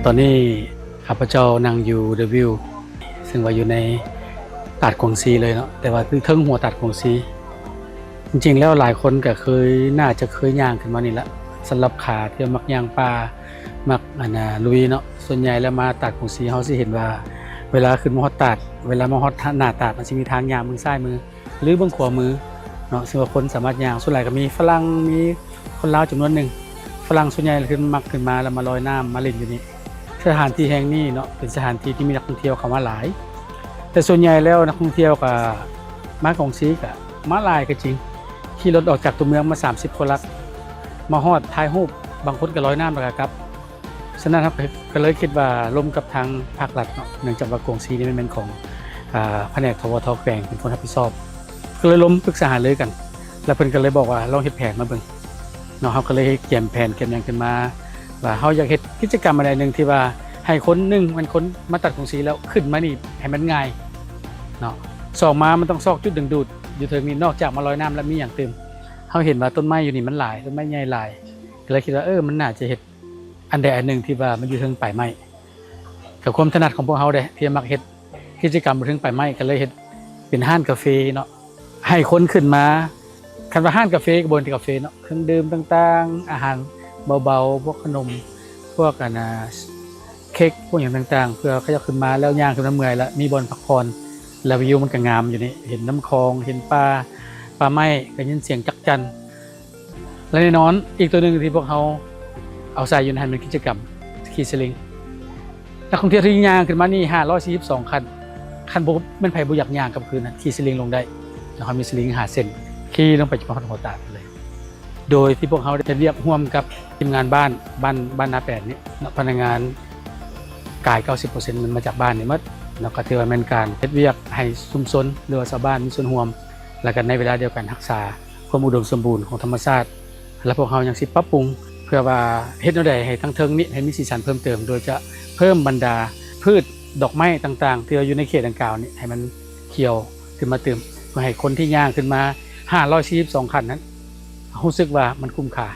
ຕອນນີ້ຂ້າພະເຈົ້ານັ່ງຢູ່ The View ເຊິ່ງວ່າຢູ່ໃນຕາດກວາງຊີເລີຍເນາະ, ແຕ່ວ່າຢູ່ເທິງຫົວຕາດກວາງຊີ. ຈິງໆແລ້ວຫຼາຍຄົນກໍເຄີຍ ໜ້າຈະເຄີຍຍ່າງຂຶ້ນມານີ້ລະ. ສຳລັບຂາທີ່ມັກຍ່າງປ່າ ມັກ ອັນນ່າ ລຸຍເນາະ, ສ່ວນໃຫຍ່ແລ້ວມາຕາດກວາງຊີ ເຮົາຊິເຫັນວ່າເວລາຂຶ້ນມາຮອດຕາດ ເວລາມາຮອດໜ້າຕາດ ມັນຊິມີທາງຍ່າງເບິ່ງຊ້າຍມື ຫຼືເບິ່ງຂວາມືເນາະ, ເຊິ່ງວ່າຄົນສາມາດຍ່າງ. ສ່ວນຫຼາຍກໍມີຝຣັ່ງ ມີຄົນລາວຈຳນວນໜຶ່ງ. ຝຣັ່ງສ່ວນໃຫຍ່ຂຶ້ນ ມັກຂຶ້ນມາແລ້ວມາລອຍນ້ຳ ມາຫຼິ້ນຢູ່ນີ້. ສະຖານທີ່ແຫ່ງນີ້ເນາະ ເປັນສະຖານທີ່ທີ່ມີນັກທ່ອງທ່ຽວເຂົ້າມາຫຼາຍ, ແຕ່ສ່ວນໃຫຍ່ແລ້ວນັກທ່ອງທ່ຽວກໍມາກວາງຊີ ກໍມາຫຼາຍກໍຈິງ, ຂີ່ລົດອອກຈາກຕົວເມືອງມາສາມສິບກວ່າຫຼັກ ມາຮອດຖ່າຍຮູບ, ບາງຄົນກໍລອຍນ້ຳແລ້ວກໍກັບ. ສະນັ້ນເຮົາກໍເລີຍຄິດວ່າລົມກັບທາງພາກລັດເນາະ, ເນື່ອງຈາກວ່າກວາງຊີນີ້ມັນແມ່ນຂອງ ອາ ພະແນກ ທວທ ແຂວງ ເປັນຄົນຮັບຜິດຊອບ, ກໍເລີຍລົມປຶກສາຫາລືກັນ ແລ້ວເພິ່ນກໍເລີຍບອກວ່າລອງເຮັດແຜນມາເບິ່ງເນາະ. ເຮົາກໍເລີຍເຮັດກຽມແຜນ ກຽມຫຍັງຂຶ້ນມາ ວ່າເຮົາຢາກເຮັດກິດຈະກຳອັນໃດໜຶ່ງທີ່ວ່າໃຫ້ຄົນ ໜຶ່ງ ແມ່ນຄົນມາຕາດກວາງຊີແລ້ວຂຶ້ນມານີ້ໃຫ້ມັນງ່າຍເນາະ, ສອງ ມາມັນຕ້ອງຊອກຈຸດດຶງດູດຢູ່ເທິງນີ້, ນອກຈາກມາລອຍນ້ຳແລ້ວມີຫຍັງຕື່ມ. ເຮົາເຫັນວ່າຕົ້ນໄມ້ຢູ່ນີ້ມັນຫຼາຍ, ຕົ້ນໄມ້ໃຫຍ່ຫຼາຍ, ກໍເລີຍຄິດວ່າ ເອີ ມັນໜ້າຈະເຮັດ ອັນໃດອັນໜຶ່ງທີ່ວ່າມັນຢູ່ເທິງປາຍໄມ້ ກັບຄວາມຖະໜັດຂອງພວກເຮົາເດ້ ທີ່ມັກເທິງປາຍໄມ້ ກໍເລີຍເຮັດເປັນຮ້ານກາເຟເນາະ, ໃຫ້ຄົນຂຶ້ນມາ. ຄັນວ່າຮ້ານກາເຟກໍບໍ່ແມ່ນແຕ່ກາເຟເນາະ, ເຄື່ອງດື່ມຕ່າງໆ ອາຫານເບົາໆ ພວກຂະໜົມ ພວກ ອັນນ່າ ເຄັກ ພວກຫຍັງຕ່າງໆ ເພື່ອເຂົາເຈົ້າຂຶ້ນມາແລ້ວ ຍ່າງຂຶ້ນມາເມື່ອຍ ແລ້ວມີບ່ອນພັກຜ່ອນ ແລ້ວວິວມັນກໍງາມຢູ່ນີ້, ເຫັນນ້ຳຄອງ ເຫັນປ່າ ປ່າໄມ້ ກໍຍິນສຽງຈັກຈັ່ນ. ແລະ ແນ່ນອນ ອີກຕົວໜຶ່ງທີ່ພວກເຮົາເອົາໃສ່ຢູ່ໃນຫັ້ນແມ່ນກິດຈະກຳຂີ່ສະລິງ. ນັກທ່ອງທ່ຽວທີ່ຍ່າງຂຶ້ນມານີ້ ຫ້າຮ້ອຍສີ່ສິບສອງຂັ້ນ, ຄັນບໍ່ແມ່ນໃຜບໍ່ຢາກຍ່າງກັບຄືນນັ້ນ ຂີ່ສະລິງລົງໄດ້, ແລ້ວເຮົາມີສະລິງຫ້າເສັ້ນ ຂີ່ລົງໄປຈົນຮອດຫົວຕາດເລີຍ. ໂດຍທີ່ພວກເຮົາໄດ້ເຮັດວຽກຮ່ວມກັບທີມງານບ້ານ ບ້ານ ບ້ານນາແປນນີ້ເນາະ, ພະນັກງານກາຍ ເກົ້າສິບເປີເຊັນ ມັນມາຈາກບ້ານນີ້ໝົດເນາະ, ກໍຖືວ່າແມ່ນການເຮັດວຽກໃຫ້ຊຸມຊົນ ຫຼືວ່າຊາວບ້ານມີສ່ວນຮ່ວມ ແລ້ວກໍໃນເວລາດຽວກັນຮັກສາ ຄວາມອຸດົມສົມບູນຂອງທຳມະຊາດ ແລະ ພວກເຮົາຍັງຊິປັບປຸງ ເພື່ອວ່າເຮັດແນວໃດໃຫ້ທາງເທິງນີ້ໃຫ້ມີສີສັນເພີ່ມເຕີມ, ໂດຍຈະເພີ່ມບັນດາພືດດອກໄມ້ຕ່າງໆ ທີ່ວ່າຢູ່ໃນເຂດດັ່ງກ່າວນີ້ໃຫ້ມັນຂຽວຂຶ້ນມາຕື່ມ, ເພື່ອໃຫ້ຄົນທີ່ຍ່າງຂຶ້ນມາ ຫ້າຮ້ອຍສີ່ສິບສອງ ຂັ້ນນັ້ນ ຮູ້ສຶກວ່າມັນຄຸ້ມຄ່າ.